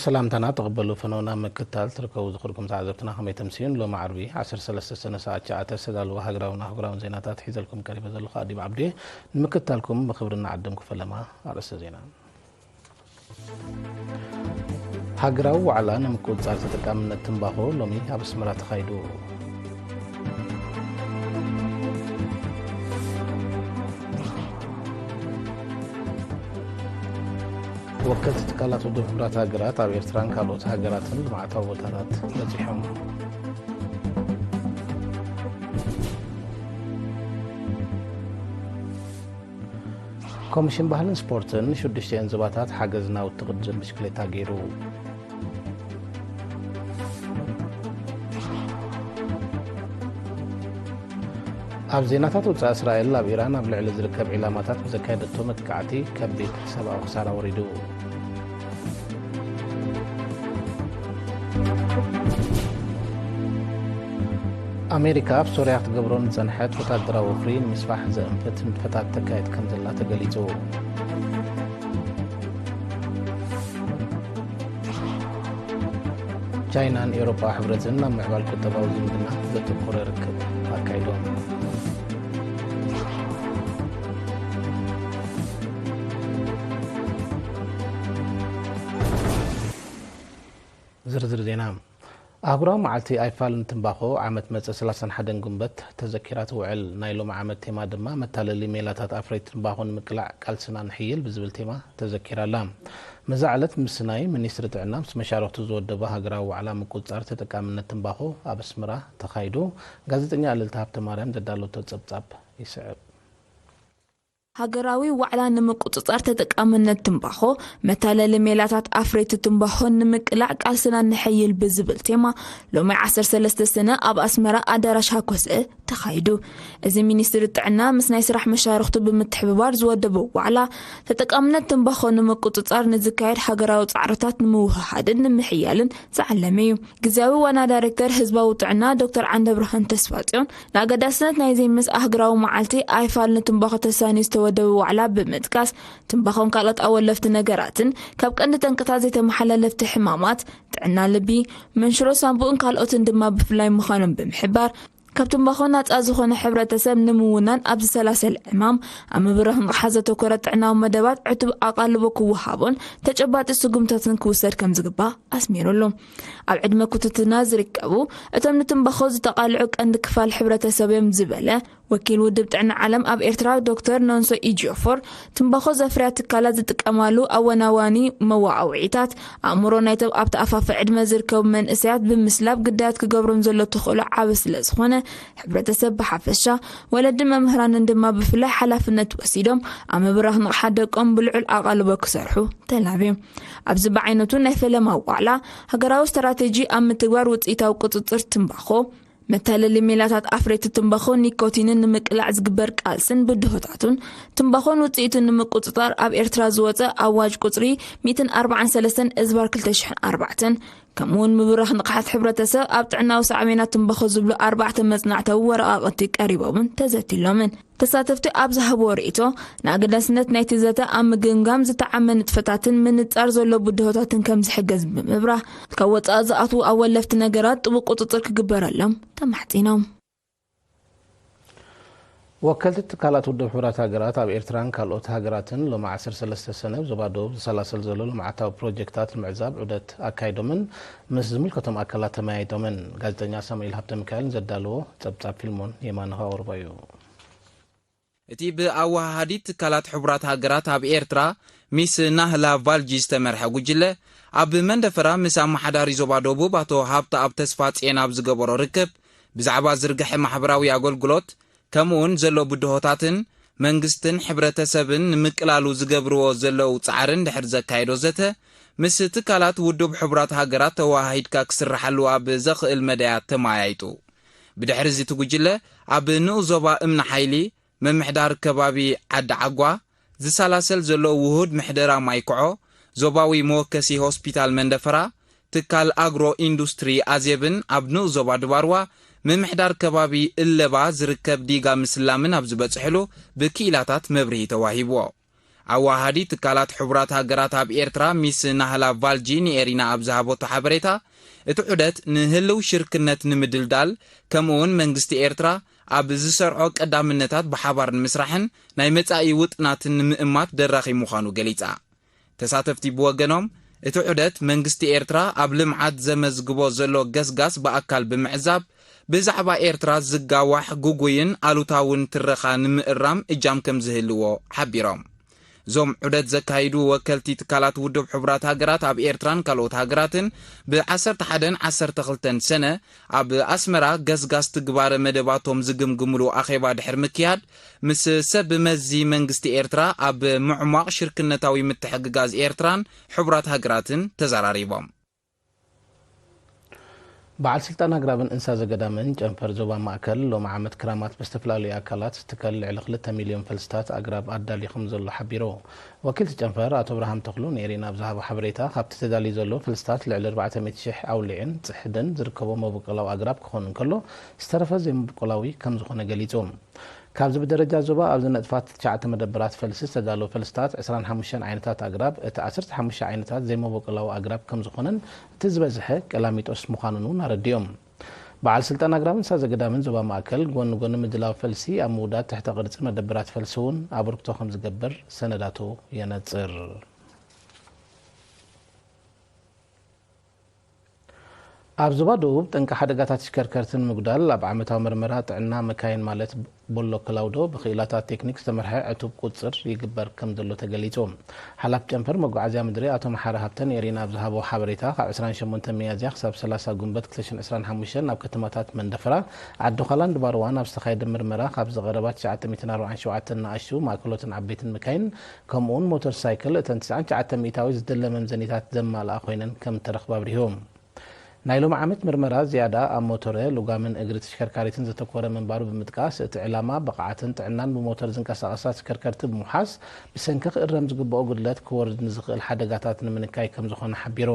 ሰላምታና ተቐበሉ። ፈነውና ምክታል ትርከቡ ዝኽርኩም ተዓዘብትና ከመይ ተምስዩን? ሎሚ ዓርቢ ዓሰርተ ሰለስተ ሰነ ሰዓት ትሽዓተ ዝተዳለወ ሃገራውን ኣህጉራውን ዜናታት ሒዘልኩም ቀሪበ ዘለኹ ኣዲብ ዓብዴ። ንምክታልኩም ብኽብሪ እናዓደምኩ ፈለማ ኣርእስተ ዜና። ሃገራዊ ዋዕላ ንምቁጽጻር ተጠቃምነት ትምባኾ ሎሚ ኣብ ኣስመራ ተኻይዱ። ወከልቲ ትካላት ውድብ ሕቡራት ሃገራት ኣብ ኤርትራን ካልኦት ሃገራትን ልምዓታዊ ቦታታት በጺሖም። ኮሚሽን ባህልን ስፖርትን ንሽዱሽተን ዞባታት ሓገዝ ናውቲ ቅድድም ብሽክሌታ ገይሩ። ኣብ ዜናታት ወጻኢ፣ እስራኤል ኣብ ኢራን ኣብ ልዕሊ ዝርከብ ዒላማታት ብዘካየደቶ መጥቃዕቲ ከቢድ ሰብኣዊ ክሳራ ወሪዱ። ኣሜሪካ ኣብ ሶርያ ክትገብሮ ንጸንሐት ወታደራዊ ወፍሪ ንምስፋሕ ዘእንፍት ንጥፈታት ተካየድ ከም ዘላ ተገሊጹ። ቻይናን ኤውሮጳ ሕብረትን ኣብ ምዕባል ቁጠባዊ ዝምድና ዘተኮረ ርክብ ኣካይዶም። ዝርዝር ዜና። ኣህጉራዊ መዓልቲ ኣይፋል ንትምባኾ ዓመት መጸ ሰላሳን ሓደን ጉንበት ተዘኪራ ትውዕል። ናይ ሎሚ ዓመት ቴማ ድማ መታለሊ ሜላታት ኣፍረይቲ ትምባኾ ንምቅላዕ ቃልስና ንሕይል ብዝብል ቴማ ተዘኪራ ኣላ። መዛ ዕለት ምስናይ ሚኒስትሪ ጥዕና ምስ መሻርኽቱ ዝወደበ ሃገራዊ ዋዕላ ምቁጽጻር ተጠቃምነት ትምባኾ ኣብ ኣስመራ ተኻይዱ። ጋዜጠኛ እልልታ ሃብተማርያም ዘዳለቶ ጸብጻብ ይስዕብ። ሃገራዊ ዋዕላ ንምቁጽጻር ተጠቃምነት ትምባኾ፣ መታለሊ ሜላታት ኣፍረይቲ ትምባኾን ንምቅላዕ ቃልስና ነሐይል ብዝብል ቴማ ሎሚ ዓሰርተ ሰለስተ ሰነ ኣብ ኣስመራ ኣዳራሽ ሃኮሰ ተኻይዱ። እዚ ሚኒስትሪ ጥዕና ምስ ናይ ስራሕ መሻርኽቱ ብምትሕብባር ዝወደቦ ዋዕላ፣ ተጠቃምነት ትምባኾ ንምቁጽጻር ንዝካየድ ሃገራዊ ጻዕርታት ንምውህሃድን ንምሕያልን ዝዓለመ እዩ። ግዝያዊ ዋና ዳይሬክተር ህዝባዊ ጥዕና ዶክተር ዓንደብርሃን ተስፋጽዮን ንኣገዳስነት ናይዚ ምስ ኣህጉራዊ መዓልቲ ኣይፋል ንትምባኾ ተሳንዩ ዝተወደበ ዋዕላ ብምጥቃስ፣ ትምባኾን ካልኦት ኣወለፍቲ ነገራትን ካብ ቀንዲ ጠንቅታት ዘይተመሓላለፍቲ ሕማማት፣ ጥዕና ልቢ፣ መንሽሮ ሳንቡእን ካልኦትን ድማ ብፍላይ ምዃኖም ብምሕባር፣ ካብ ትምባኾ ናጻ ዝኾነ ሕብረተሰብ ንምውናን ኣብ ዝሰላሰል ዕማም፣ ኣብ ምብራኽ ንቕሓት ዘተኮረ ጥዕናዊ መደባት ዕቱብ ኣቓልቦ ክወሃቦን ተጨባጢ ስጉምታትን ክውሰድ ከም ዝግባእ ኣስሚሩሉ። ኣብ ዕድመ ክትትልና ዝርከቡ፣ እቶም ንትምባኾ ዝተቓልዑ ቀንዲ ክፋል ሕብረተሰብ እዮም ዝበለ ወኪል ውድብ ጥዕና ዓለም ኣብ ኤርትራ ዶክተር ኖንሶ ኢጂዮፎር፣ ትምባኾ ዘፍርያ ትካላት ዝጥቀማሉ ኣወናዋኒ መወዓውዒታት፣ ኣእምሮ ናይቶም ኣብቲ ኣፋፈ ዕድመ ዝርከቡ መንእሰያት ብምስላብ ግዳያት ክገብሮም ዘሎ ተኽእሎ ዓቢ ስለ ዝኾነ፣ ሕብረተሰብ ብሓፈሻ፣ ወለድን መምህራንን ድማ ብፍላይ ሓላፍነት ወሲዶም ኣብ ምብራኽ ንቕሓት ደቆም ብልዑል ኣቓልቦ ክሰርሑ ተላብዮም። ኣብዚ ብዓይነቱ ናይ ፈለማ ዋዕላ፣ ሃገራዊ ስትራቴጂ ኣብ ምትግባር ውጽኢታዊ ቁጽጽር ትምባኾ፣ መታለሊ ሜላታት ኣፍረይቲ ትምባኾን ኒኮቲንን ንምቅላዕ ዝግበር ቃልስን ብድሆታቱን፣ ትምባኾን ውጽኢቱን ንምቁጽጻር ኣብ ኤርትራ ዝወጸ ኣዋጅ ቁጽሪ ሚእትን ኣርባዓን ሰለስተን እዝባር ክልተ ሽሕን ኣርባዕተን፣ ከምኡውን ምብራኽ ንቕሓት ሕብረተሰብ ኣብ ጥዕናዊ ሳዕቤናት ትምባኾ ዝብሉ ኣርባዕተ መጽናዕታዊ ወረቓቕቲ ቀሪቦምን ተዘቲሎምን። ተሳተፍቲ ኣብ ዝሃብዎ ርእይቶ፣ ንኣገዳስነት ናይቲ ዘተ ኣብ ምግምጋም ዝተዓመ ንጥፈታትን ምንጻር ዘሎ ብድሆታትን ከም ዝሕገዝ ብምብራህ፣ ካብ ወጻኢ ዝኣትዉ ኣወለፍቲ ነገራት ጥቡቕ ቁጽጽር ክግበረሎም ተማሕጺኖም። ወከልቲ ትካላት ውድብ ሕቡራት ሃገራት ኣብ ኤርትራን ካልኦት ሃገራትን ሎሚ ዓሰርተ ሰለስተ ሰነ ኣብ ዞባ ደቡብ ዝሰላሰል ዘሎ ልምዓታዊ ፕሮጀክታት ንምዕዛብ ዑደት ኣካይዶምን ምስ ዝምልከቶም ኣካላት ተመያይጦምን። ጋዜጠኛ ሳሙኤል ሃብተ ሚካኤል ዘዳለዎ ጸብጻብ ፊልሞን የማነ ከቕርቦ እዩ። እቲ ብኣወሃሃዲ ትካላት ሕቡራት ሃገራት ኣብ ኤርትራ ሚስ ናህላ ቫልጂ ዝተመርሐ ጉጅለ፣ ኣብ መንደፈራ ምስ ኣመሓዳሪ ዞባ ደቡብ ኣቶ ሃብተኣብ ተስፋጽዮን ኣብ ዝገበሮ ርክብ፣ ብዛዕባ ዝርግሐ ማሕበራዊ ኣገልግሎት፣ ከምኡውን ዘሎ ብድሆታትን መንግስትን ሕብረተሰብን ንምቅላሉ ዝገብርዎ ዘለዉ ጻዕርን ድሕሪ ዘካየዶ ዘተ፣ ምስ ትካላት ውድብ ሕቡራት ሃገራት ተወሃሂድካ ክስርሓሉ ኣብ ዘኽእል መዳያት ተመያይጡ። ብድሕሪ እዚ እቲ ጉጅለ ኣብ ንኡስ ዞባ እምኒ ሓይሊ፣ ምምሕዳር ከባቢ ዓዲ ዓጓ ዝሰላሰል ዘሎ ውሁድ ምሕደራ ማይ ኮዖ፣ ዞባዊ መወከሲ ሆስፒታል መንደፈራ፣ ትካል ኣግሮ ኢንዱስትሪ ኣዜብን ኣብ ንኡስ ዞባ ድባርዋ ምምሕዳር ከባቢ እለባ ዝርከብ ዲጋ ምስላምን ኣብ ዝበጽሕሉ ብክኢላታት መብርሂ ተዋሂብዎ። ኣዋሃዲ ትካላት ሕቡራት ሃገራት ኣብ ኤርትራ ሚስ ናህላ ቫልጂ ንኤሪና ኣብ ዝሃበቶ ሓበሬታ፣ እቲ ዑደት ንህልው ሽርክነት ንምድልዳል፣ ከምኡውን መንግስቲ ኤርትራ ኣብ ዝሰርዖ ቀዳምነታት ብሓባር ንምስራሕን ናይ መጻኢ ውጥናትን ንምእማት ደራኺ ምዃኑ ገሊጻ። ተሳተፍቲ ብወገኖም፣ እቲ ዑደት መንግስቲ ኤርትራ ኣብ ልምዓት ዘመዝግቦ ዘሎ ገስጋስ ብኣካል ብምዕዛብ፣ ብዛዕባ ኤርትራ ዝጋዋሕ ግጉይን ኣሉታውን ትረኻ ንምእራም እጃም ከም ዝህልዎ ሓቢሮም። እዞም ዑደት ዘካይዱ ወከልቲ ትካላት ውድብ ሕቡራት ሃገራት ኣብ ኤርትራን ካልኦት ሃገራትን ብ ዓሰርተ ሓደን ዓሰርተ ክልተን ሰነ ኣብ ኣስመራ ገስጋስ ትግባረ መደባቶም ዝግምግምሉ ኣኼባ ድሕሪ ምክያድ፣ ምስ ሰብ መዚ መንግስቲ ኤርትራ ኣብ ምዕሟቕ ሽርክነታዊ ምትሕግጋዝ ኤርትራን ሕቡራት ሃገራትን ተዘራሪቦም። በዓል ስልጣን ኣግራብን እንስሳ ዘገዳምን ጨንፈር ዞባ ማእከል፣ ሎሚ ዓመት ክራማት ብዝተፈላለዩ ኣካላት ዝትከል ልዕሊ ክልተ ሚልዮን ፈልስታት ኣግራብ ኣዳልዩ ከም ዘሎ ሓቢሩ። ወኪል እቲ ጨንፈር ኣቶ ኣብርሃም ተኽሉ ንኤሪና ኣብ ዝሃቦ ሓበሬታ፣ ካብቲ ተዳልዩ ዘሎ ፈልስታት ልዕሊ ኣርባዕተ ሚእቲ ሽሕ ኣውሊዕን ጽሕድን ዝርከቦ መበቆላዊ ኣግራብ ክኾን እንከሎ፣ ዝተረፈ ዘይመበቆላዊ ከም ዝኾነ ገሊጹ። ካብዚ ብደረጃ ዞባ ኣብ ዝነጥፋ ትሽዓተ መደበራት ፈልሲ ዝተዳለወ ፈልስታት ዕስራን ሓሙሽተን ዓይነታት ኣግራብ፣ እቲ ዓሰርተ ሓሙሽተ ዓይነታት ዘይመበቆላዊ ኣግራብ ከም ዝኾነን እቲ ዝበዝሐ ቀላሚጦስ ምዃኑን እውን ኣረዲኦም። በዓል ስልጣን ኣግራብን እንስሳ ዘገዳምን ዞባ ማእከል፣ ጎኒ ጎኒ ምድላው ፈልሲ፣ ኣብ ምውዳድ ትሕተ ቅርጺ መደበራት ፈልሲ እውን ኣበርክቶ ከም ዝገብር ሰነዳቱ የነጽር። ኣብ ዞባ ደቡብ፣ ጠንቂ ሓደጋታት ተሽከርከርቲ ንምጉዳል ኣብ ዓመታዊ መርመራ ጥዕና መካይን፣ ማለት ቦሎ ክላውዶ፣ ብክኢላታት ቴክኒክ ዝተመርሐ ዕቱብ ቁጽጽር ይግበር ከም ዘሎ ተገሊጹ። ሓላፊ ጨንፈር መጓዓዝያ ምድሪ ኣቶ መሓሪ ሃብተ ንኤሪና ኣብ ዝሃቦ ሓበሬታ፣ ካብ ዕስራን ሸሞንተን ሚያዝያ ክሳብ ሰላሳ ጉንበት ክልተ ሽሕን ዕስራን ሓሙሽተን ኣብ ከተማታት መንደፈራ፣ ዓዲ ዃላን ድባርዋን ኣብ ዝተኻየደ ምርመራ፣ ካብ ዝቐረባ ትሽዓተ ሚእትን ኣርባዓን ሸውዓተን ንኣሽቱ፣ ማእከሎትን ዓበይትን መካይን፣ ከምኡውን ሞተር ሳይክል፣ እተን ትስዓን ትሽዓተ ሚእታዊት ዝድለ መምዘኒታት ዘማልኣ ኮይነን ከም እተረኽባ ኣብሪሁ። ናይ ሎሚ ዓመት ምርመራ ዝያዳ ኣብ ሞተረ፣ ልጓምን እግሪ ተሽከርካሪትን ዘተኮረ ምንባሩ ብምጥቃስ፣ እቲ ዕላማ ብቕዓትን ጥዕናን ብሞተር ዝንቀሳቐሳ ተሽከርከርቲ ብምውሓስ፣ ብሰንኪ ክእረም ዝግብኦ ጉድለት ክወርድ ንዝኽእል ሓደጋታት ንምንካይ ከም ዝኾነ ሓቢሩ።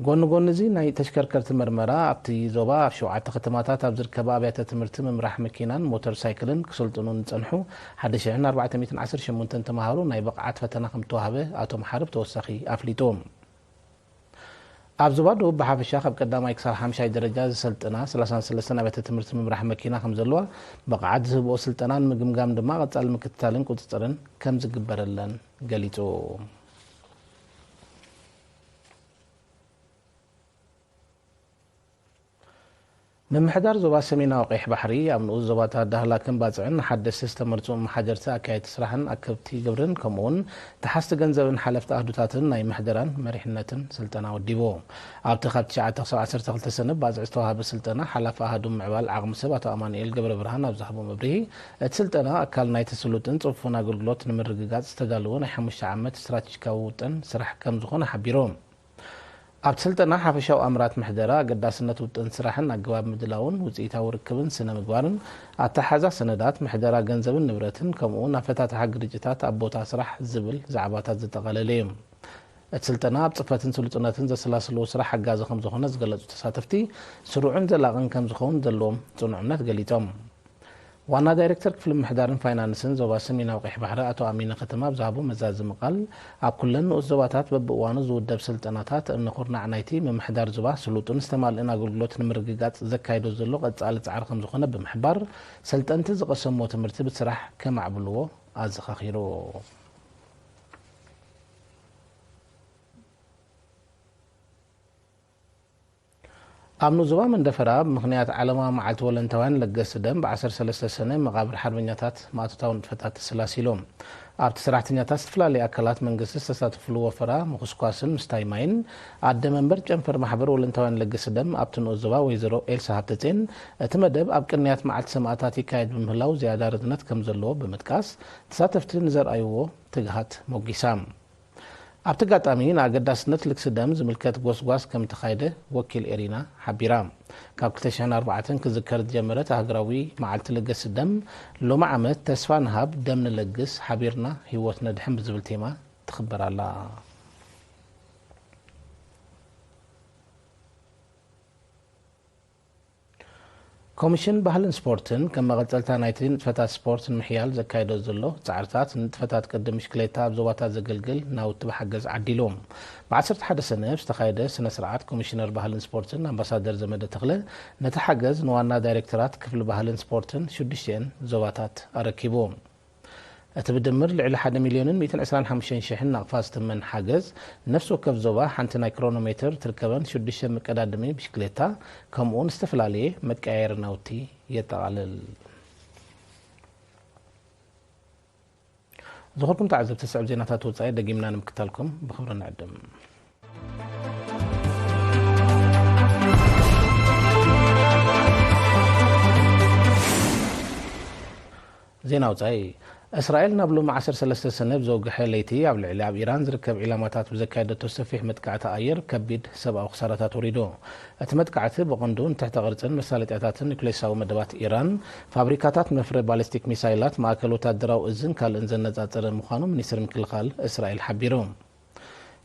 ጎኒ ጎኒ እዚ ናይ ተሽከርከርቲ መርመራ፣ ኣብቲ ዞባ ኣብ ሸውዓተ ከተማታት ኣብ ዝርከባ ኣብያተ ትምህርቲ ምምራሕ መኪናን ሞተር ሳይክልን ክስልጥኑ ንጸንሑ ሓደ ሽሕን ኣርባዕተ ሚእትን ዓሰርተ ሸሞንተን ተምሃሮ ናይ ብቕዓት ፈተና ከም ዝተዋህበ ኣቶ መሓሪ ብተወሳኺ ኣፍሊጡ። ኣብ ዞባ ደቡብ ብሓፈሻ ካብ ቀዳማይ ክሳብ ሓምሻይ ደረጃ ዝሰልጥና ሰላሳን ሰለስተን ኣብያተ ትምህርቲ ምምራሕ መኪና ከም ዘለዋ፣ ብቕዓት ዝህብኦ ስልጠና ንምግምጋም ድማ ቀጻሊ ምክትታልን ቁጽጽርን ከም ዝግበረለን ገሊጹ። ምምሕዳር ዞባ ሰሜናዊ ቀይሕ ባሕሪ ኣብ ንኡስ ዞባታት ዳህላክን ባጽዕን ንሓደስቲ ዝተመርጹ መሓደርቲ ኣካየድቲ ስራሕን ኣከብቲ ግብርን ከምኡውን ተሓዝቲ ገንዘብን ሓለፍቲ ኣህዱታትን ናይ ምሕደራን መሪሕነትን ስልጠና ወዲቡ። ኣብቲ ካብ ትሽዓተ ክሳብ ዓሰርተ ክልተ ሰነ ባጽዕ ዝተዋህበ ስልጠና ሓላፊ ኣሃዱ ምዕባል ዓቕሚ ሰብ ኣቶ ኣማኑኤል ገብረ ብርሃን ኣብ ዝሃቦ መብርሂ፣ እቲ ስልጠና ኣካል ናይቲ ስሉጥን ጽፉን ኣገልግሎት ንምርግጋጽ ዝተዳለወ ናይ ሓሙሽተ ዓመት ስትራቴጂካዊ ውጥን ስራሕ ከም ዝኾነ ሓቢሩ። ኣብቲ ስልጠና ሓፈሻዊ ኣምራት ምሕደራ፣ ኣገዳስነት ውጥን ስራሕን ኣገባብ ምድላውን ውፅኢታዊ ርክብን ስነ ምግባርን፣ ኣተሓዛ ሰነዳት፣ ምሕደራ ገንዘብን ንብረትን፣ ከምኡ እውን ኣፈታትሓ ግርጭታት ኣብ ቦታ ስራሕ ዝብል ዛዕባታት ዘጠቓለለ እዩ። እቲ ስልጠና ኣብ ፅፈትን ስሉጥነትን ዘሰላስልዎ ስራሕ ሓጋዚ ከም ዝኾነ ዝገለፁ ተሳተፍቲ፣ ስሩዕን ዘላቕን ከም ዝኸውን ዘለዎም ፅኑዕ እምነት ገሊፆም። ዋና ዳይሬክተር ክፍሊ ምምሕዳርን ፋይናንስን ዞባ ሰሜናዊ ቀይሕ ባሕሪ ኣቶ ኣሚነ ከተማ ኣብ ዝሃቦ መዛዘሚ ቃል፣ ኣብ ኩለን ንኡስ ዞባታት በብእዋኑ ዝውደብ ስልጠናታት እምነ ኩርናዕ ናይቲ ምምሕዳር ዞባ ስሉጥን ዝተማልእን ኣገልግሎት ንምርግጋጽ ዘካይዶ ዘሎ ቀጻሊ ጻዕሪ ከም ዝኾነ ብምሕባር፣ ሰልጠንቲ ዝቐሰምዎ ትምህርቲ ብስራሕ ከማዕብልዎ ኣዘኻኺሩ። ኣብ ንኡስ ዞባ መንደፈራ፣ ብምኽንያት ዓለማዊ መዓልቲ ወለንታውያን ለገስቲ ደም ብ ዓሰርተ ሰለስተ ሰነ መቓብር ሓርበኛታት ማእቶታዊ ንጥፈታት ተሰላሲሉ። ኣብቲ ሰራሕተኛታት ዝተፈላለዩ ኣካላት መንግስቲ ዝተሳተፍሉ ወፈራ ምኹስኳስን ምስታይ ማይን ኣደ መንበር ጨንፈር ማሕበር ወለንታውያን ለገስቲ ደም ኣብቲ ንኡስ ዞባ ወይዘሮ ኤልሳ ሃብተጼን፣ እቲ መደብ ኣብ ቅንያት መዓልቲ ሰማእታት ይካየድ ብምህላው ዝያዳ ርዝነት ከም ዘለዎ ብምጥቃስ፣ ተሳተፍቲ ንዘርኣይዎ ትግሃት ሞጊሳ። ኣብቲ ኣጋጣሚ ንኣገዳስነት ልግሲ ደም ዝምልከት ጎስጓስ ከም እተኻየደ ወኪል ኤሪና ሓቢራ። ካብ ክልተ ሽሕን ኣርባዕተን ክዝከር ዝጀመረ እቲ ሃገራዊ መዓልቲ ለገሲ ደም፣ ሎሚ ዓመት ተስፋ ንሃብ፣ ደም ንለግስ፣ ሓቢርና ህይወት ነድሕን ብዝብል ቴማ ትኽበር ኣላ። ኮሚሽን ባህልን ስፖርትን ከም መቐጸልታ ናይቲ ንጥፈታት ስፖርት ንምሕያል ዘካየዶ ዘሎ ጻዕርታት፣ ንጥፈታት ቅድም ብሽክሌታ ኣብ ዞባታት ዘገልግል ናውቲ ብሓገዝ ዓዲሉ። ብ11 ሰነ ዝተኻየደ ስነ ስርዓት፣ ኮሚሽነር ባህልን ስፖርትን ኣምባሳደር ዘመደ ተኽለ ነቲ ሓገዝ ንዋና ዳይሬክተራት ክፍሊ ባህልን ስፖርትን ሽዱሽቲኤን ዞባታት ኣረኪቡ። እቲ ብድምር ልዕሊ ሓደ ሚልዮንን ሚእትን ዕስራን ሓሙሽተን ሽሕን ናቕፋ ዝትመን ሓገዝ፣ ነፍሲ ወከፍ ዞባ ሓንቲ ናይ ክሮኖሜትር ትርከበን ሽዱሽተ መቀዳደሚ ብሽክሌታ፣ ከምኡውን ዝተፈላለየ መቀያየሪ ናውቲ የጠቓልል። ዝኸበርኩም ተዓዘብቲ፣ ዝስዕብ ዜናታት ወጻኢ ደጊምና ንምክታልኩም ብኽብሪ ንዕድም። ዜና ወጻኢ። እስራኤል ናብ ሎሚ ዓሰርተ ሰለስተ ሰነ ብዘውግሐ ለይቲ ኣብ ልዕሊ ኣብ ኢራን ዝርከብ ዒላማታት ብዘካየደቶ ሰፊሕ መጥቃዕቲ ኣየር ከቢድ ሰብኣዊ ክሳራታት ወሪዱ። እቲ መጥቃዕቲ ብቐንዱ ንትሕተ ቅርጽን መሳለጥያታትን ኒውክሌሳዊ መደባት ኢራን፣ ፋብሪካታት መፍረ ባሊስቲክ ሚሳይላት፣ ማእከል ወታደራዊ እዝን ካልእን ዘነጻጸረ ምዃኑ ሚኒስትሪ ምክልኻል እስራኤል ሓቢሩ።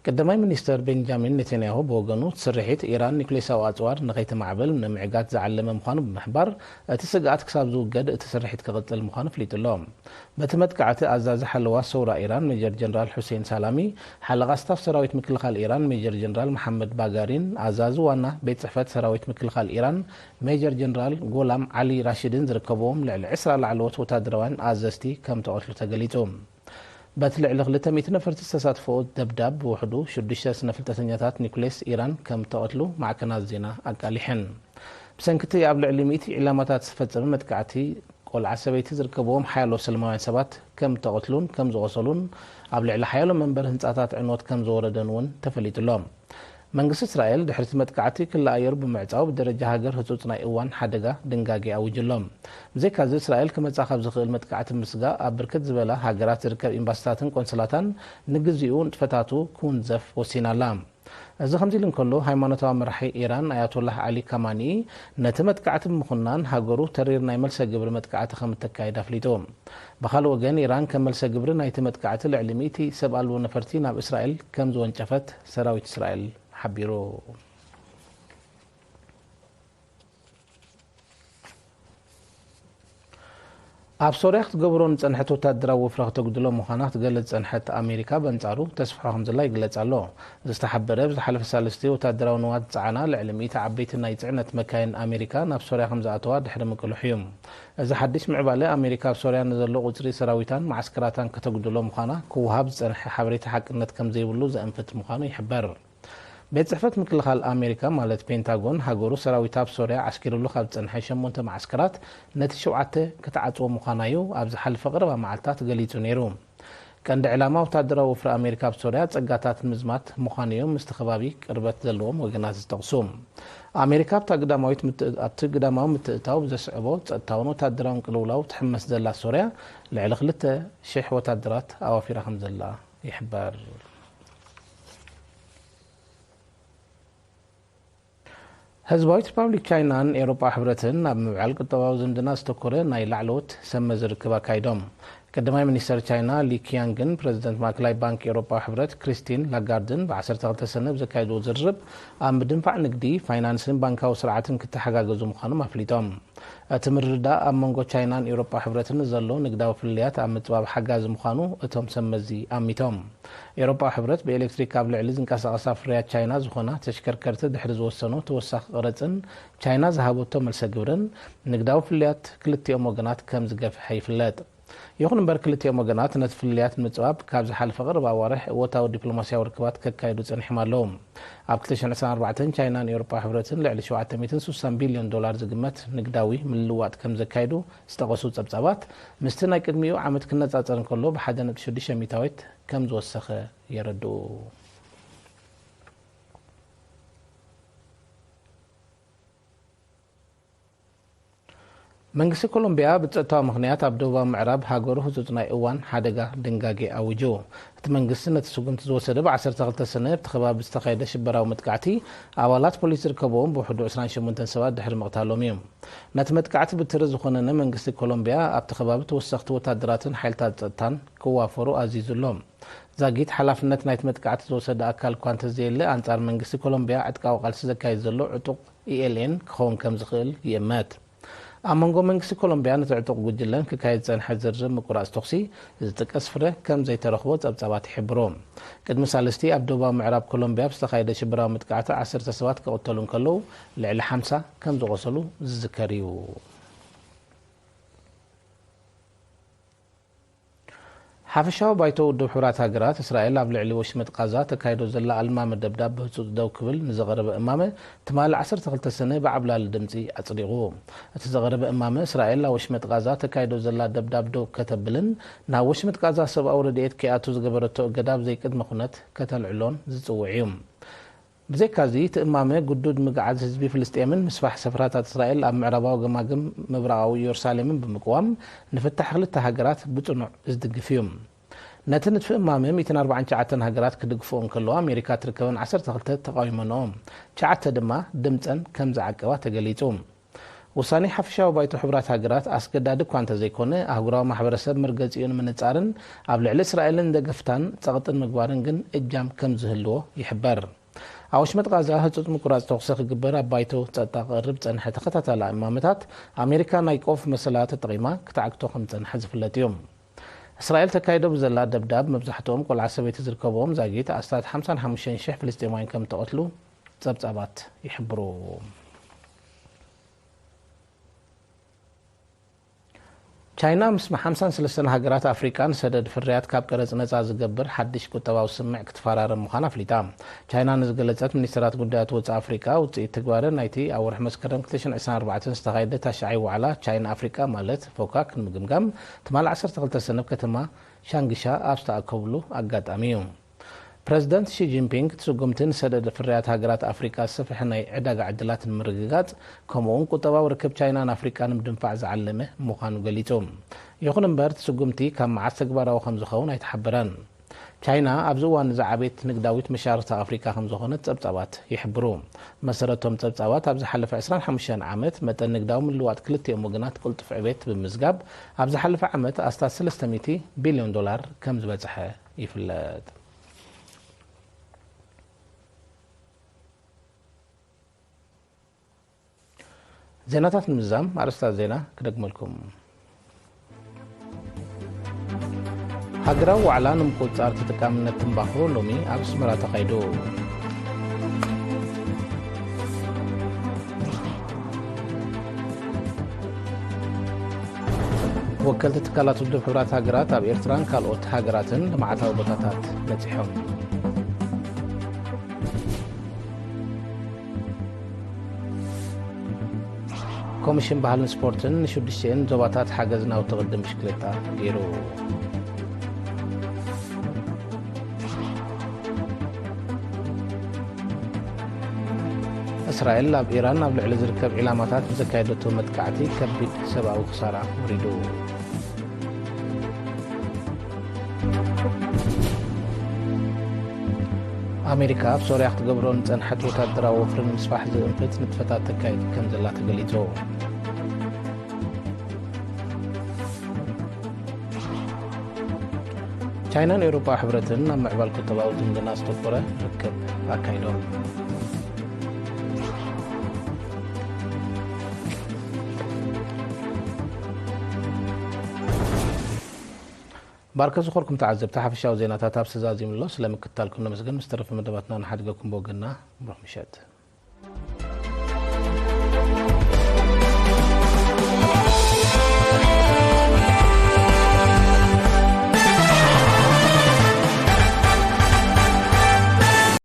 ቀዳማይ ሚኒስተር ቤንጃሚን ኔታንያሁ ብወገኑ፣ እቲ ስርሒት ኢራን ኒውክሌሳዊ ኣጽዋር ንኸይተማዕብል ንምዕጋት ዝዓለመ ምዃኑ ብምሕባር፣ እቲ ስግኣት ክሳብ ዝውገድ እቲ ስርሒት ክቕጽል ምዃኑ ኣፍሊጡ ኣሎ። በቲ መጥቃዕቲ፣ ኣዛዚ ሓለዋ ሰውራ ኢራን ሜጀር ጀነራል ሑሴን ሳላሚ፣ ሓለቓ ስታፍ ሰራዊት ምክልኻል ኢራን ሜጀር ጀነራል መሓመድ ባጋሪን ኣዛዚ ዋና ቤት ጽሕፈት ሰራዊት ምክልኻል ኢራን ሜጀር ጀነራል ጎላም ዓሊ ራሽድን ዝርከብዎም ልዕሊ ዕስራ ላዕለዎት ወታደራውያን ኣዘዝቲ ከም ተቐትሉ ተገሊጹ። በቲ ልዕሊ ክልተ ሚእቲ ነፈርቲ ዝተሳትፈኦ ደብዳብ፣ ብውሕዱ ሽዱሽተ ስነ ፍልጠተኛታት ኒኩሌስ ኢራን ከም እተቐትሉ ማዕከናት ዜና ኣቃሊሐን። ብሰንኪ እቲ ኣብ ልዕሊ ሚእቲ ዒላማታት ዝተፈጸመ መጥቃዕቲ፣ ቆልዓ ሰበይቲ ዝርከብዎም ሓያሎ ሰላማውያን ሰባት ከም እተቐትሉን ከም ዝቖሰሉን፣ ኣብ ልዕሊ ሓያሎ መንበሪ ህንጻታት ዕንወት ከም ዝወረደን እውን ተፈሊጡ ኣሎ። መንግስቲ እስራኤል ድሕሪ እቲ መጥቃዕቲ ክሊ ኣየሩ ብምዕጻው፣ ብደረጃ ሃገር ህጹጽ ናይ እዋን ሓደጋ ድንጋጌ ኣዊጁ ኣሎ። ብዘይካዚ፣ እስራኤል ክመጽኣ ካብ ዝኽእል መጥቃዕቲ ምስጋእ፣ ኣብ ብርክት ዝበላ ሃገራት ዝርከብ ኤምባሲታትን ቆንስላታን ንግዚኡ ንጥፈታቱ ክውንዘፍ ወሲና ኣላ። እዚ ከምዚ ኢሉ እንከሎ፣ ሃይማኖታዊ መራሒ ኢራን ኣያቶላህ ዓሊ ካማኒ ነቲ መጥቃዕቲ ብምኹናን፣ ሃገሩ ተሪር ናይ መልሰ ግብሪ መጥቃዕቲ ከም እተካይድ ኣፍሊጡ። ብኻልእ ወገን፣ ኢራን ከም መልሰ ግብሪ ናይቲ መጥቃዕቲ ልዕሊ ሚእቲ ሰብ ኣልቦ ነፈርቲ ናብ እስራኤል ከም ዝወንጨፈት ሰራዊት እስራኤል ሓቢሩ። ኣብ ሶርያ ክትገብሮ ንጸንሐት ወታደራዊ ወፍሪ ከተጉድሎ ምዃና ክትገልጽ ዝጸንሐት ኣሜሪካ፣ በንጻሩ ተስፍሖ ከም ዘላ ይግለጽ ኣሎ። ዝተሓበረ ብዝሓለፈ ሳልስቲ ወታደራዊ ንዋት ዝጸዓና ልዕሊ ሚእቲ ዓበይቲ ናይ ጽዕነት መካይን ኣሜሪካ ናብ ሶርያ ከም ዝኣተዋ ድሕሪ ምቅልሑ እዩ። እዚ ሓድሽ ምዕባለ፣ ኣሜሪካ ኣብ ሶርያ ንዘሎ ቁጽሪ ሰራዊታን መዓስከራታን ከተጉድሎ ምዃና ክወሃብ ዝጸንሐ ሓበሬታ ሓቅነት ከም ዘይብሉ ዘእንፍት ምዃኑ ይሕበር። ቤት ጽሕፈት ምክልኻል ኣሜሪካ፣ ማለት ፔንታጎን፣ ሃገሩ ሰራዊታ ኣብ ሶርያ ዓስኪሩሉ ካብ ዝጸንሐ ሸሞንተ መዓስከራት ነቲ ሸውዓተ ክትዓጽዎ ምዃና እዩ ኣብ ዝሓለፈ ቀረባ መዓልታት ገሊጹ ነይሩ። ቀንዲ ዕላማ ወታደራዊ ወፍሪ ኣሜሪካ ኣብ ሶርያ ጸጋታት ምዝማት ምዃኑ እዩ ምስቲ ከባቢ ቅርበት ዘለዎም ወገናት ዝጠቕሱ። ኣሜሪካ ኣብታ ግዳማዊት ምት-፣ ኣብቲ ግዳማዊ ምትእታው ብዘስዕቦ ጸጥታውን ወታደራውን ቅልውላው ትሕመስ ዘላ ሶርያ፣ ልዕሊ ክልተ ሽሕ ወታደራት ኣዋፊራ ከም ዘላ ይሕበር። ህዝባዊት ሪፓብሊክ ቻይናን ኤውሮጳ ሕብረትን ኣብ ምምዕባል ቁጠባዊ ዝምድና ዝተኮረ ናይ ላዕለዎት ሰብ መዚ ርክብ ኣካይዶም። ቀዳማይ ሚኒስተር ቻይና ሊ ኪያንግን ፕረዚደንት ማእከላይ ባንክ ኤውሮጳ ሕብረት ክሪስቲን ላጋርድን ብ12 ሰነ ብዘካየድዎ ዝርርብ፣ ኣብ ምድንፋዕ ንግዲ፣ ፋይናንስን ባንካዊ ስርዓትን ክተሓጋገዙ ምዃኖም ኣፍሊጦም። እቲ ምርድዳእ ኣብ መንጎ ቻይናን ኤውሮጳ ሕብረትን ዘሎ ንግዳዊ ፍልልያት ኣብ ምጽባብ ሓጋዚ ምዃኑ እቶም ሰብ መዚ ኣሚቶም። ኤውሮጳ ሕብረት ብኤሌክትሪክ ኣብ ልዕሊ ዝንቀሳቐሳ ፍርያት ቻይና ዝኾና ተሽከርከርቲ ድሕሪ ዝወሰኖ ተወሳኺ ቀረጽን ቻይና ዝሃበቶ መልሰ ግብርን፣ ንግዳዊ ፍልልያት ክልቲኦም ወገናት ከም ዝገፍሐ ይፍለጥ። ይኹን እምበር፣ ክልቲኦም ወገናት ነቲ ፍልልያት ንምጽባብ ካብ ዝሓለፈ ቀረባ ኣዋርሕ እወታዊ ዲፕሎማስያዊ ርክባት ከካይዱ ጸኒሖም ኣለዉ። ኣብ ክልተ ሽሕን ዕስራን ኣርባዕተን ቻይናን ኤውሮጳ ሕብረትን ልዕሊ ሸውዓተ ሚእትን ስሳን ቢልዮን ዶላር ዝግመት ንግዳዊ ምልውዋጥ ከም ዘካየዱ ዝጠቐሱ ጸብጻባት፣ ምስቲ ናይ ቅድሚኡ ዓመት ክነጻጸር እንከሎ ብ ሓደ ነጥቢ ሽዱሽተ ሚእታዊት ከም ዝወሰኸ የረድኡ። መንግስቲ ኮሎምቢያ ብጸጥታዊ ምኽንያት ኣብ ደቡባዊ ምዕራብ ሃገሩ ህጹጽ ናይ እዋን ሓደጋ ድንጋጌ ኣዊጁ። እቲ መንግስቲ ነቲ ስጉምቲ ዝወሰደ ብ12 ሰነ ኣብቲ ከባቢ ዝተኻየደ ሽበራዊ መጥቃዕቲ፣ ኣባላት ፖሊስ ዝርከብዎም ብውሕዱ ዕስራን ሸሞንተን ሰባት ድሕሪ ምቕታሎም እዩ። ነቲ መጥቃዕቲ ብትሪ ዝኾነነ መንግስቲ ኮሎምቢያ ኣብቲ ከባቢ ተወሰኽቲ ወታደራትን ሓይልታት ጸጥታን ክዋፈሩ ኣዚዙ ኣሎ። ዛጊት ሓላፍነት ናይቲ መጥቃዕቲ ዝወሰደ ኣካል እኳ እንተዘየለ፣ ኣንጻር መንግስቲ ኮሎምቢያ ዕጥቃዊ ቃልሲ ዘካይድ ዘሎ ዕጡቕ ኢ ኤል ኤን ክኸውን ከም ዝኽእል ይእመት። ኣብ መንጎ መንግስቲ ኮሎምቢያን እቲ ዕጡቕ ጉጅለን ክካየድ ዝጸንሐ ዝርርብ ምቁራጽ ተኹሲ ዝጥቀስ ፍረ ከም ዘይተረኽቦ ጸብጻባት ይሕብሩ። ቅድሚ ሳልስቲ ኣብ ደቡባዊ ምዕራብ ኮሎምቢያ ብዝተኻየደ ሽበራዊ መጥቃዕቲ ዓሰርተ ሰባት ክቕተሉ እንከለዉ፣ ልዕሊ ሓምሳ ከም ዝቖሰሉ ዝዝከር እዩ። ሓፈሻዊ ባይቶ ውድብ ሕቡራት ሃገራት፣ እስራኤል ኣብ ልዕሊ ወሽመጥ ቃዛ ተካይዶ ዘላ ኣልማመ ደብዳብ ብህጹጽ ደው ክብል ንዘቕረበ እማመ ትማሊ ዓሰርተ ክልተ ሰነ ብዓብላሊ ድምጺ ኣጽዲቑ። እቲ ዘቕረበ እማመ፣ እስራኤል ኣብ ወሽመጥ ቃዛ ተካይዶ ዘላ ደብዳብ ደው ከተብልን ናብ ወሽመጥ ቃዛ ሰብኣዊ ረድኤት ከይኣቱ ዝገበረቶ እገዳ ብዘይቅድመ ኩነት ከተልዕሎን ዝጽውዕ እዩ። ብዘይካዚ፣ እቲ እማመ ግዱድ ምግዓዝ ህዝቢ ፍልስጤምን ምስፋሕ ሰፍራታት እስራኤል ኣብ ምዕራባዊ ገማግም ምብራቓዊ ኢየሩሳሌምን ብምቅዋም፣ ንፍታሕ ክልተ ሃገራት ብጽኑዕ ዝድግፍ እዩ። ነቲ ንድፊ እማመ ሚእትን ኣርባዓን ትሽዓተን ሃገራት ክድግፍኦ እንከለዋ፣ ኣሜሪካ ትርከበን ዓሰርተ ክልተ ተቓዊመንኦ፣ ትሽዓተ ድማ ድምጸን ከም ዝዓቀባ ተገሊጹ። ውሳኔ ሓፈሻዊ ባይቶ ሕቡራት ሃገራት ኣስገዳዲ እኳ እንተዘይኮነ፣ ኣህጉራዊ ማሕበረሰብ መርገጺኡ ንምንጻርን ኣብ ልዕሊ እስራኤልን ደገፍታን ጸቕጢ ንምግባርን ግን እጃም ከም ዝህልዎ ይሕበር። ኣብ ወሽመጥ ቃዛ ህጹጽ ምቁራጽ ተኹሲ ክግበር ኣብ ባይቶ ጸጥታ ክቐርብ ዝጸንሐ ተኸታታሊ እማመታት፣ ኣሜሪካ ናይ ቆፍ መሰላ ተጠቒማ ክትዓግቶ ከም ዝጸንሐ ዝፍለጥ እዩ። እስራኤል ተካይዶ ብዘላ ደብዳብ፣ መብዛሕትኦም ቆልዓ ሰበይቲ ዝርከብዎም ዛጊት ኣስታት ሓምሳን ሓሙሽተን ሽሕ ፍልስጤማውያን ከም እተቐትሉ ጸብጻባት ይሕብሩ። ቻይና ምስ ሓምሳን ሰለስተን ሃገራት ኣፍሪቃ ንሰደድ ፍርያት ካብ ቀረጽ ነጻ ዝገብር ሓድሽ ቁጠባዊ ስምምዕ ክትፈራረም ምዃና ኣፍሊጣ። ቻይና ንዝገለጸት ሚኒስተራት ጉዳያት ወጻኢ ኣፍሪቃ፣ ውጽኢት ትግባረ ናይቲ ኣብ ወርሒ መስከረም ክልተ ሽሕን ዕስራን ኣርባዕተን ዝተኻየደ ታሽዓይ ዋዕላ ቻይና ኣፍሪቃ፣ ማለት ፎካክ፣ ንምግምጋም ትማሊ ዓሰርተ ክልተ ሰነ ኣብ ከተማ ሻንግሻ ኣብ ዝተኣከብሉ ኣጋጣሚ እዩ። ፕረዚደንት ሺ ጂንፒንግ፣ እቲ ስጉምቲ ንሰደድ ፍርያት ሃገራት ኣፍሪቃ ዝሰፍሐ ናይ ዕዳጋ ዕድላት ንምርግጋጽ፣ ከምኡ'ውን ቁጠባዊ ርክብ ቻይናን ኣፍሪቃን ንምድንፋዕ ዝዓለመ ምዃኑ ገሊጹ። ይኹን እምበር፣ እቲ ስጉምቲ ካብ መዓስ ተግባራዊ ከም ዝኸውን ኣይተሓበረን። ቻይና ኣብዚ እዋን እዚ ዓበየት ንግዳዊት መሻርኽቲ ኣፍሪቃ ከም ዝኾነት ጸብጻባት ይሕብሩ። መሰረቶም ጸብጻባት፣ ኣብ ዝሓለፈ ዕስራን ሓሙሽተን ዓመት መጠን ንግዳዊ ምልዋጥ ክልቲኦም ወገናት ቅልጡፍ ዕቤት ብምዝጋብ፣ ኣብ ዝሓለፈ ዓመት ኣስታት ሰለስተ ሚእቲ ቢልዮን ዶላር ከም ዝበጽሐ ይፍለጥ። ዜናታት ንምዝዛም ኣርእስታት ዜና ክደግመልኩም። ሃገራዊ ዋዕላ ንምቁጽጻር ተጠቃምነት ትምባኾ ሎሚ ኣብ ኣስመራ ተኻይዱ። ወከልቲ ትካላት ውድብ ሕቡራት ሃገራት ኣብ ኤርትራን ካልኦት ሃገራትን ልምዓታዊ ቦታታት በጺሖም። ኮሚሽን ባህልን ስፖርትን ንሽዱሽተን ዞባታት ሓገዝ ናውቲ ቅድም ብሽክሌታ ገይሩ። እስራኤል ኣብ ኢራን ኣብ ልዕሊ ዝርከብ ዒላማታት ብዘካየደቶ መጥቃዕቲ ከቢድ ሰብኣዊ ክሳራ ወሪዱ። ኣሜሪካ ኣብ ሶርያ ክትገብሮ ንጸንሐት ወታደራዊ ወፍሪ ንምስፋሕ ዝእንፍት ንጥፈታት ተካይድ ከም ዘላ ተገሊጹ። ቻይናን ኤውሮጳ ሕብረትን ኣብ ምዕባል ቁጠባዊ ዝምድና ዝተኮረ ርክብ ኣካይዶም። ባርከ ዝኾርኩም ተዓዘብቲ፣ ሓፈሻዊ ዜናታት ኣብ ሰዛዚምሎ ስለ ምክትታልኩም ነመስግን። ምስ ተረፈ መደባትና ንሓድገኩም ብወገንና ብሩኽ ምሸት።